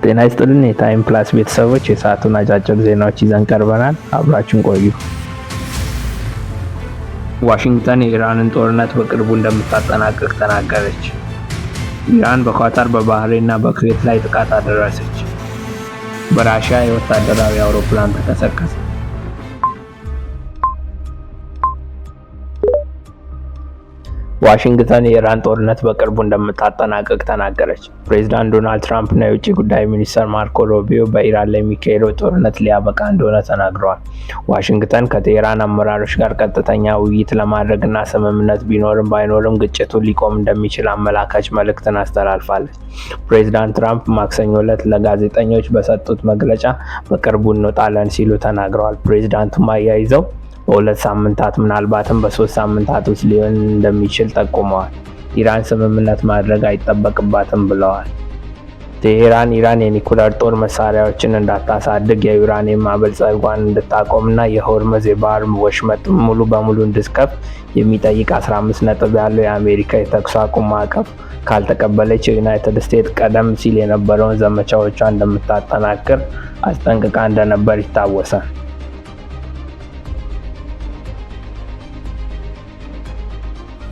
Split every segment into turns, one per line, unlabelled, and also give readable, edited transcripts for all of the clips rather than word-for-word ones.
ጤና ይስጥልን የታይም ፕላስ ቤተሰቦች፣ የሰዓቱን አጫጭር ዜናዎች ይዘን ቀርበናል። አብራችን ቆዩ። ዋሽንግተን የኢራንን ጦርነት በቅርቡ እንደምታጠናቅቅ ተናገረች። ኢራን በኳታር፣ በባህሬን እና በኩዌት ላይ ጥቃት አደረሰች። በራሽያ የወታደራዊ አውሮፕላን ተከሰከሰ። ዋሽንግተን የኢራን ጦርነት በቅርቡ እንደምታጠናቅቅ ተናገረች። ፕሬዚዳንት ዶናልድ ትራምፕ እና የውጭ ጉዳይ ሚኒስትር ማርኮ ሩቢዮ በኢራን ላይ የሚካሄደው ጦርነት ሊያበቃ እንደሆነ ተናግረዋል። ዋሽንግተን ከቴህራን አመራሮች ጋር ቀጥተኛ ውይይት ለማድረግ እና ስምምነት ቢኖርም ባይኖርም ግጭቱ ሊቆም እንደሚችል አመላካች መልእክትን አስተላልፋለች። ፕሬዚዳንት ትራምፕ ማክሰኞ ዕለት ለጋዜጠኞች በሰጡት መግለጫ በቅርቡ እንወጣለን ሲሉ ተናግረዋል። ፕሬዚዳንቱም አያይዘው በ2 ሳምንታት፣ ምናልባትም በ3 ሳምንታት ውስጥ ሊሆን እንደሚችል ጠቁመዋል። ኢራን ስምምነት ማድረግ አይጠበቅባትም ብለዋል። ቴሄራን ኢራን የኒኩለር ጦር መሳሪያዎችን እንዳታሳድግ፣ የዩራኒየም ማበልጸጓን እንድታቆምና የሆርሙዝ የባህር ወሽመጥ ሙሉ በሙሉ እንድትከፍት የሚጠይቅ 15 ነጥብ ያለው የአሜሪካ የተኩስ አቁም ማዕቀፍ ካልተቀበለች የዩናይትድ ስቴትስ ቀደም ሲል የነበረውን ዘመቻዎቿን እንደምታጠናክር አስጠንቅቃ እንደነበር ይታወሳል።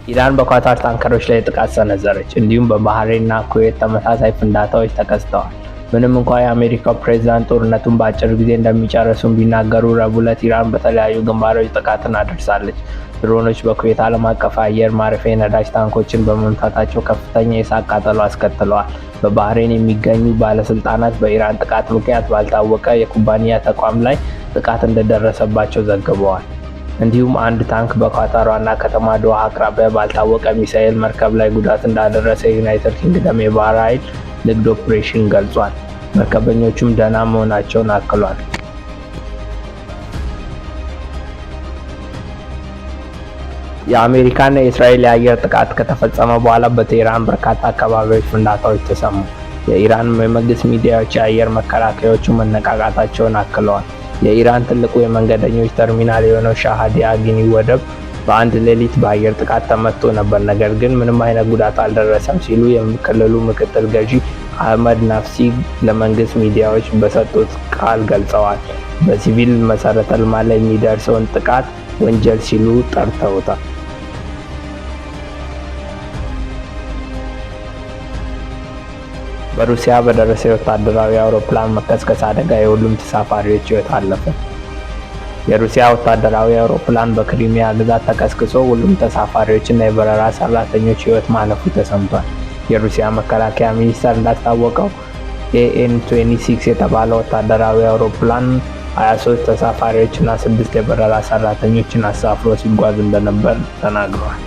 ኢራን በኳታር ታንከሮች ላይ ጥቃት ሰነዘረች። እንዲሁም በባህሬን እና ኩዌት ተመሳሳይ ፍንዳታዎች ተከስተዋል። ምንም እንኳ የአሜሪካው ፕሬዝዳንት ጦርነቱን በአጭር ጊዜ እንደሚጨርሱ ቢናገሩ፣ ረቡዕ ዕለት ኢራን በተለያዩ ግንባሮች ጥቃትን አድርሳለች። ድሮኖች በኩዌት ዓለም አቀፍ አየር ማረፊያ የነዳጅ ታንኮችን በመምታታቸው ከፍተኛ የእሳት ቃጠሎ አስከትለዋል። በባህሬን የሚገኙ ባለስልጣናት በኢራን ጥቃት ምክንያት ባልታወቀ የኩባንያ ተቋም ላይ ጥቃት እንደደረሰባቸው ዘግበዋል። እንዲሁም አንድ ታንክ በኳታር ዋና ከተማ ዶሃ አቅራቢያ ባልታወቀ ሚሳኤል መርከብ ላይ ጉዳት እንዳደረሰ የዩናይትድ ኪንግደም የባህር ኃይል ንግድ ኦፕሬሽን ገልጿል። መርከበኞቹም ደህና መሆናቸውን አክሏል። የአሜሪካና የእስራኤል የአየር ጥቃት ከተፈጸመ በኋላ በቴህራን በርካታ አካባቢዎች ፍንዳታዎች ተሰሙ። የኢራን የመንግስት ሚዲያዎች የአየር መከላከያዎቹ መነቃቃታቸውን አክለዋል። የኢራን ትልቁ የመንገደኞች ተርሚናል የሆነው ሻሃዲ አግኒ ወደብ በአንድ ሌሊት በአየር ጥቃት ተመትቶ ነበር፣ ነገር ግን ምንም አይነት ጉዳት አልደረሰም ሲሉ የክልሉ ምክትል ገዢ አህመድ ናፍሲ ለመንግስት ሚዲያዎች በሰጡት ቃል ገልጸዋል። በሲቪል መሰረተ ልማት ላይ የሚደርሰውን ጥቃት ወንጀል ሲሉ ጠርተውታል። በሩሲያ በደረሰ የወታደራዊ አውሮፕላን መከስከስ አደጋ የሁሉም ተሳፋሪዎች ሕይወት አለፈ። የሩሲያ ወታደራዊ አውሮፕላን በክሪሚያ ግዛት ተከስክሶ ሁሉም ተሳፋሪዎችና የበረራ ሰራተኞች ሕይወት ማለፉ ተሰምቷል። የሩሲያ መከላከያ ሚኒስቴር እንዳስታወቀው ኤኤን 26 የተባለ ወታደራዊ አውሮፕላን 23 ተሳፋሪዎችና 6 የበረራ ሰራተኞችን አሳፍሮ ሲጓዝ እንደነበር ተናግሯል።